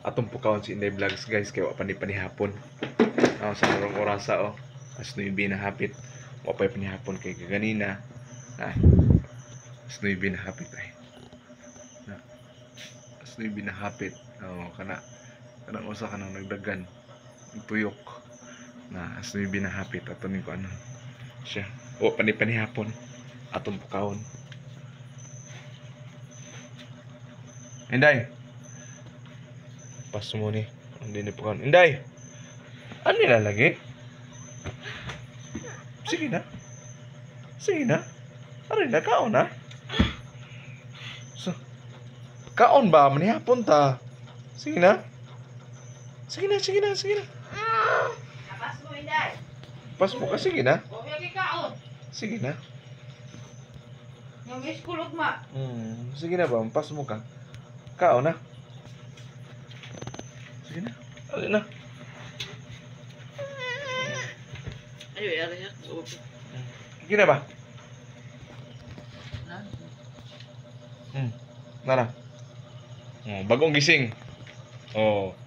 Atong pukawon si Inday Vlogs, guys, kay wa pa ni panihapon. Oh, sa karong orasa, oh. Alas 9 na hapit. Wa pa panihapon kay kaganina. Ah. Alas 9 na hapit ay. Na. Alas 9 na hapit. Oh, kana kanang usa kanang nagdagan. Tuyok. Na alas 9 na hapit ato ni ko ano. Siya. Wa pa ni panihapon. Atong pukawon. Inday. Pas mo ni. Hindi ni pukawon. Inday. Ano nilalagi? Sige na. Sige na. Ano na, kaon na. So, kaon ba? Manihapon ta. Sige na. Sige na, sige na, sige na. Labas mo, Inday. Pas mo ka, sige na. Huwag yung kaon. Sige na. Yung miss kulog ma. Sige na ba? Pas mo ka. Kaon na. Sige na. Ano na? Ay, ay, ay. Sige na ba? Nara. Oh, bagong gising. Oh.